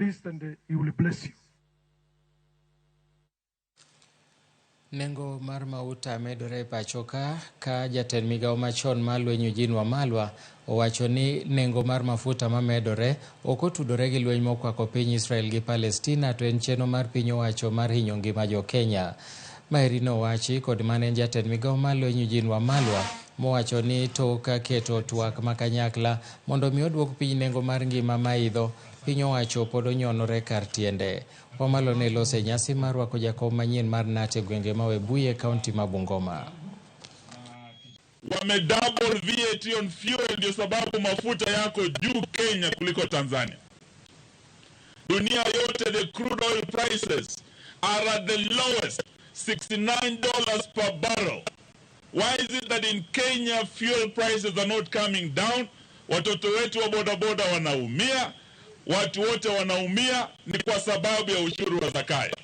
This and he will bless you. Nengo mar mauta medore e pacho ka ka jatend migawo machon mar lweny Eugene Wamalwa owacho ni nengo mar mafuta mamedore ok otudore gi lweny mokwako piny Israel gi Palestina to en chenro mar piny owacho mar hinyo ngima jo Kenya. Maeri nowachi kod mane en jatend migawo mar lweny Eugene Wamalwa mowacho ni tok keto twak ma kanyakla mondo mi oduok piny nengo mar ngima maidho, piny owacho pod onyonore kar tiende. Wamalwa ne loso e nyasi mar rwako jakom manyien mar KNUT e gwenge ma Webuye e kaunti ma Bungoma. Wame double VAT on fuel, ndio sababu mafuta yako juu Kenya kuliko Tanzania. Dunia yote the crude oil prices are at the lowest, $69 per barrel. Why is it that in Kenya fuel prices are not coming down? Watoto wetu wa bodaboda wanaumia, watu wote wanaumia, ni kwa sababu ya ushuru wa Zakayo.